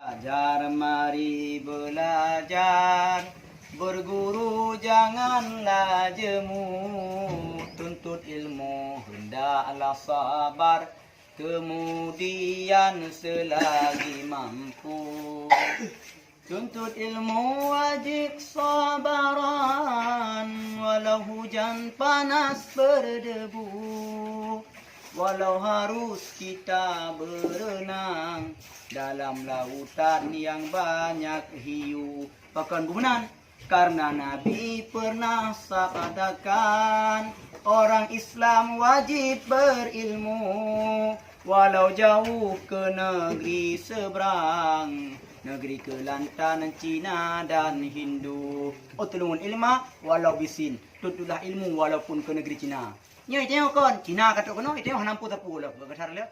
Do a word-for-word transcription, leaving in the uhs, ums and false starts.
Belajar, mari belajar, berguru janganlah jemu, tuntut ilmu hendaklah sabar, kemudian selagi mampu. Tuntut ilmu wajib sabaran, walau hujan panas berdebu, walau harus kita berenang dalam lautan yang banyak hiu. Pakon beunan? Karena Nabi pernah sabdakan, orang Islam wajib berilmu, walau jauh ke negeri seberang, negeri Kelantan, Cina dan Hindu. Oh tulungun ilma walau bisin, tututlah ilmu walaupun ke negeri Cina. Nyoe tengok kon, Cina ka trok keunoe, tengok hana mampu sapeue lom, geugasar lom.